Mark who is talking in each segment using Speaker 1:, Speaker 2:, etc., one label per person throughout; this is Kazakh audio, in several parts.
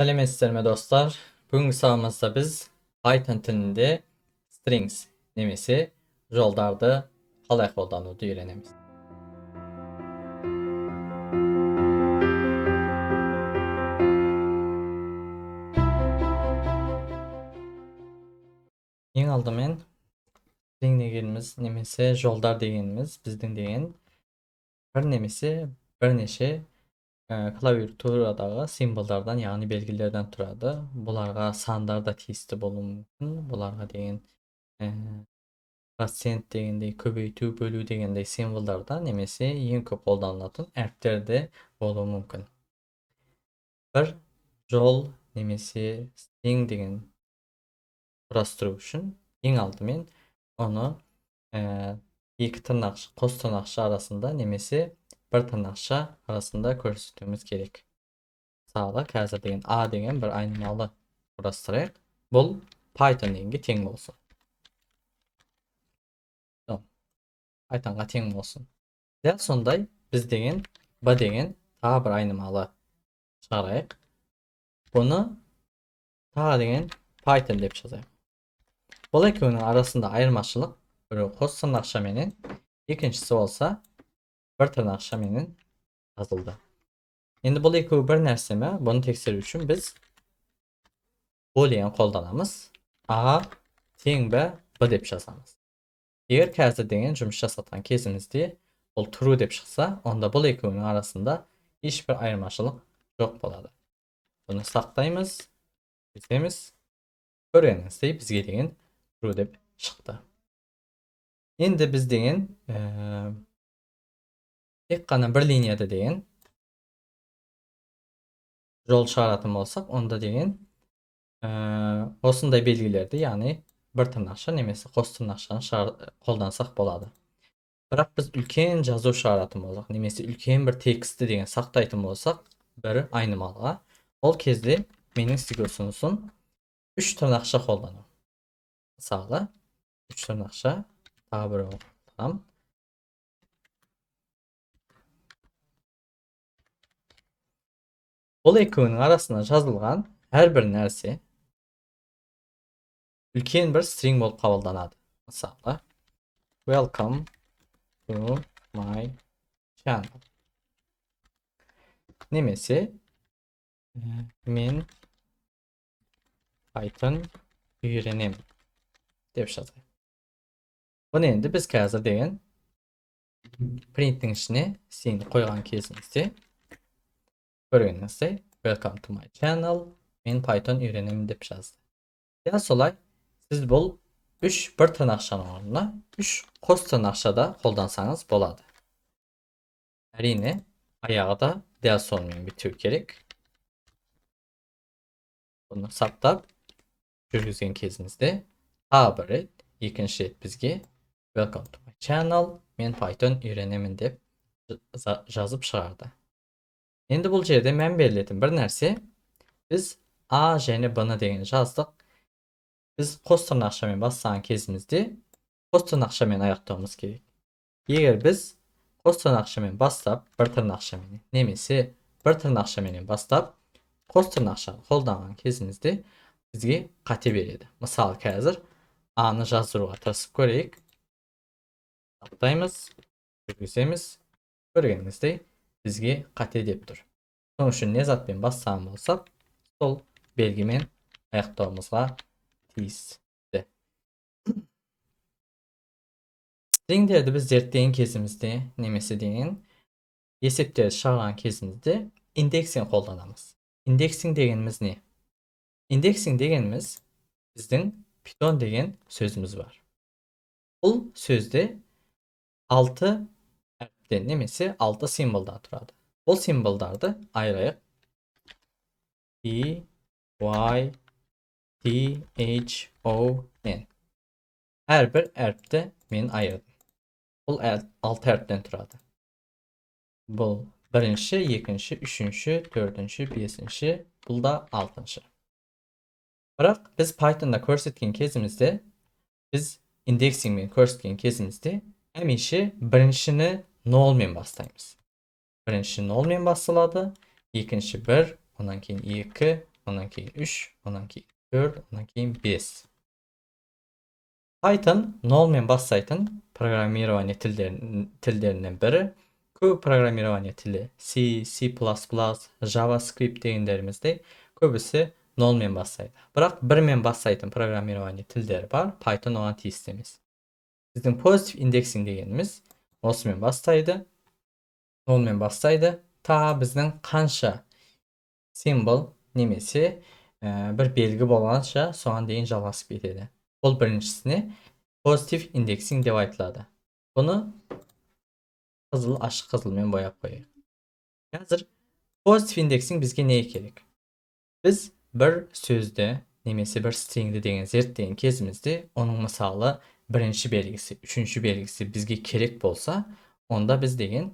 Speaker 1: Сәлеметсіздер ме, достар? Бүгінгі сабағымызда біз Python тілінде strings немесе жолдарды қалай қолдануды үйренеміз. Ең алдымен string дегеніміз немесе жолдар дегеніміз біздің деген бір немесе бірнеше клавиатурадағы символдардан, яғни белгілерден тұрады. Бұларға сандар да тиісті болуы мүмкін. Бұларға деген процент дегендей, көбейту, бөлу дегендей символдар да немесе ең көп қолданылатын әріптер де болуы мүмкін. Бір жол немесе string деген құрастыру үшін ең алдымен оны екі тырнақша, қос тырнақша арасында немесе бір тырнақша арасында көрсетуіміз керек. Мысалы, қазір деген A деген бір айнымалы құрастырайық. Бұл Python дегенге тең болсын. Pythonға тең болсын. Дәл сондай біз деген B деген тағы бір айнымалы шығарайық. Бұны тағы деген Python деп жазайық. Бұл екеуінің арасында айырмашылық біреу қос тырнақшаменен, екіншісі болса бір тырнақшаменен жазылды. Енді бұл екеуі бір нәрсе ме? Бұны тексеру үшін біз boolean қолданамыз. A тең б, B деп жазамыз. Егер қазір деген жұмыс жасатқан кезімізде бұл true деп шықса, онда бұл екеуінің арасында ешбір айырмашылық жоқ болады. Бұны сақтаймыз, кесеміз. Көргеніңіздей бізге деген true деп шықты. Енді біз деген тек қана бір линияда деген жол шығаратын болсақ, онда деген осындай белгілерді, яғни бір тырнақша немесе қос тырнақшаны қолдансақ болады. Бірақ біз үлкен жазу шығаратын болсақ, немесе үлкен бір текстті деген сақтайтын болсақ, бір айнымалыға, ол кезде менің сізге ұсынысым үш тырнақша қолдану. Мысалы, үш тырнақша тағы бір қолданамын. Бұл екеуінің арасына жазылған әрбір нәрсе үлкен бір string болып қабылданады. Мысалы, welcome to my channel. Немесе мен Python үйренемін деп жазайық. Бұны енді біз қазір деген принттің ішіне stringді қойған кезімізде көргеніңіздей welcome to my channel, мен Python үйренемін деп жазды. Дәл солай сіз бұл үш бір тырнақшаның орнына үш қос тырнақша да қолдансаңыз болады. Әрине, аяғы да дәл сонымен біту керек. Бұны сақтап жүргізген кезімізде тағы бір рет, екінші рет бізге welcome to my channel, мен Python үйренемін деп жазып шығарды. Енді бұл жерде мән берілетін бір нәрсе, біз A және B-ны деген жаздық. Біз қос тырнақшамен бастаған кезімізде қос тырнақшамен аяқтауымыз керек. Егер біз қос тырнақшамен бастап бір тырнақшамен немесе бір тырнақшаменен бастап қос тырнақшаны қолданған кезімізде бізге қате береді. Мысалы, қазір A-ны жаздыруға тырысып көрейік. Сақтаймыз, жүргіземіз. Көргеніңіздей бізге қате деп тұр. Сол үшін не затпен бастаған болсақ, сол белгімен аяқтауымызға тиісті. Стрингдерді біз зерттеген кезімізде немесе деген есептерді шығарған кезімізде индексинг қолданамыз. Индексинг дегеніміз не? Индексинг дегеніміз біздің Python деген сөзіміз бар. Бұл сөзде 6 әріптен немесе 6 символдан тұрады. Бұл символдарды айырайық. P, Y, T, H, O, N. Әрбір әріпті мен айырдым. Бұл 6 әріптен тұрады. Бұл бірінші, екінші, үшінші, төртінші, бесінші, бұл да алтыншы. Бірақ біз Pythonда көрсеткен кезімізде, біз индексингмен көрсеткен кезімізде әмеше біріншіні нолмен бастаймыз. Бірінші нолмен басталады, екінші 1, онан кейін 2, Онан кейін 3, онан кейін 4, онан кейін 5. Python 0-мен бастайтын программирование тілдерінен бірі. Көп программирование тілі C, C++, JavaScript дегендерімізде көбісі 0-мен бастайды. Бірақ 1-мен бастайтын программирование тілдері бар, Python оған тиісті емес. Біздің positive indexing дегеніміз осымен бастайды, 0-мен бастайды, та біздің қанша символ немесе бір белгі болғанша, соған дейін жалғасып кетеді. Бұл біріншісіне positive indexing деп айтылады. Бұны қызыл, ашық қызылмен бояп қояйық. Қазір positive indexing бізге не керек? Біз бір сөзді немесе бір string ді деген зерттеген кезімізде, оның мысалы бірінші белгісі, үшінші белгісі бізге керек болса, онда біз деген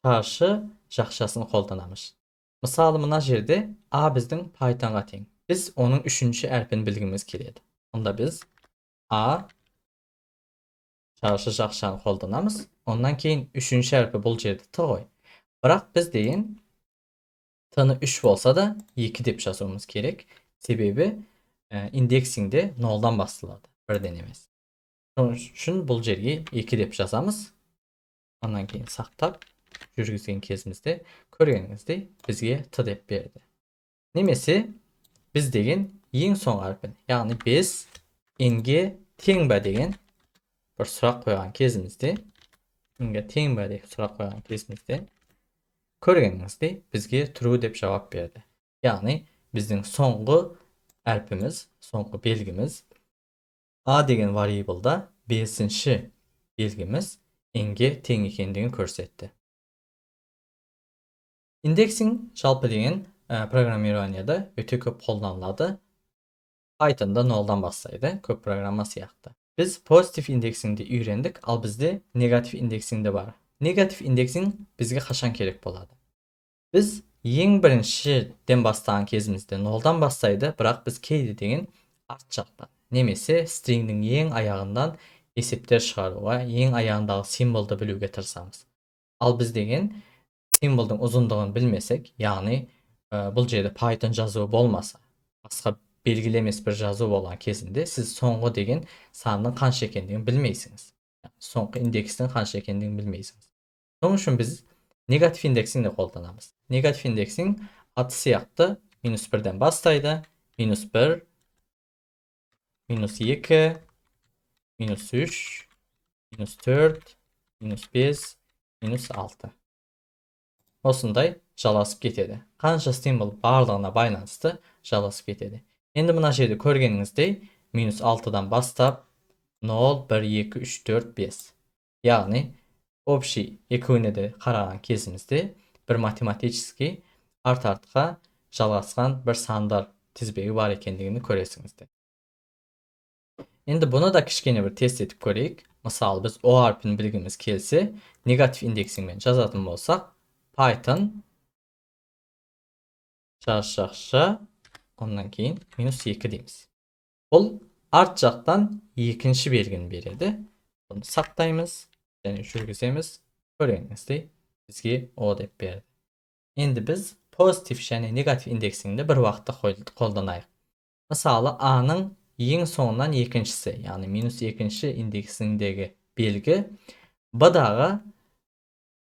Speaker 1: шаршы жақшасын қолданамыз. Мысалы, мына жерде а біздің Pythonға тең. Біз оның үшінші әрпін білгіміз келеді. Онда біз а шаршы жақшаны қолданамыз. Ондан кейін үшінші әрпі бұл жерде т ғой. Бірақ біз деген т-ны 3 болса да 2 деп жазуымыз керек. Себебі indexing де 0-дан басталады, бірден емес. Сол үшін бұл жерге 2 деп жазамыз. Ондан кейін сақтап жүргізген кезімізде, көргеніңіздей, бізге т деп берді. Немесе біз деген ең соңғы әрпін, яғни 5 n-ге тең бе деген бір сұрақ қойған кезімізде, n-ге тең бе деп сұрақ қойған кезімізде, көргеніңіздей, бізге true деп жауап берді. Яғни біздің соңғы әрпіміз, соңғы белгіміз а деген variable да бесінші белгіміз n-ге тең екендігін көрсетті. Indexing жалпы деген программированияда өте көп қолданылады. Pythonда 0-дан бастайды, көп программа сияқты. Біз positive indexing ді үйрендік, ал бізде negative indexing де бар. Negative indexing бізге қашан керек болады? Біз ең біріншіден бастаған кезімізде 0-дан бастайды, бірақ біз кейде деген арт жақтан немесе string дің ең аяғынан есептер шығаруға, ең аяғындағы символды білуге тырысамыз. Ал біз деген символдың ұзындығын білмесек, яғни бұл жерде Python жазуы болмаса, басқа белгілі емес бір жазу болған кезінде, сіз соңғы деген санның қанша екендігін білмейсіңіз. Соңғы индекстің қанша екендігін білмейсіңіз. Сол үшін біз negative indexing де қолданамыз. Negative indexing аты сияқты минус бірден бастайды. Минус бір, минус екі, минус үш, минус төрт, минус бес, минус алты. Осындай жаласып кетеді. Қанша символ барлығына байланысты жаласып кетеді. Енді мына жерде көргеніңіздей, минус алтыдан бастап 0, 1, 2, 3, 4, 5. Яғни общий екеуіне де қараған кезімізде бір математический арт артқа жалғасқан бір сандар тізбегі бар екендігін көресіңіздер. Енді бұны да кішкене бір тест етіп көрейік. Мысалы, біз о әрпін білгіміз келсе, negative indexing мен жазатын болсақ, Python жақша, ондан кейін минус 2 дейміз. Бұл арт жақтан екінші белгіні береді. Бұны сақтаймыз және жүргіземіз. Көргеніңіздей, бізге о деп берді. Енді біз positive және negative indexing ді бір уақытта қолданайық. Мысалы, а-ның ең соңынан екіншісі, яғни минус екінші индексіндегі белгі б-дағы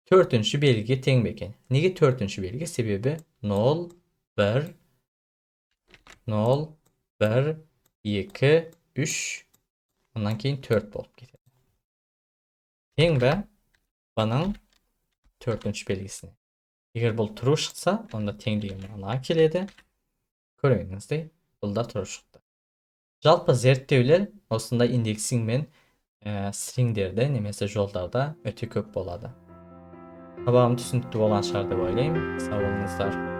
Speaker 1: төртінші белгіге тең бе екен? Неге төртінші белгі? Себебі 0, 1, 0, 1, 2, 3, ондан кейін 4 болып кетеді. Тең бе б-ның төртінші белгісіне? Егер бұл true шықса, онда тең деген мағынаға келеді. Көргеніңіздей, бұл да true шықты. Жалпы зерттеулер осындай indexing мен string дерде немесе жолдарда өте көп болады. Сабағым түсінікті болған шығар деп ойлаймын. Сау болыңыздар.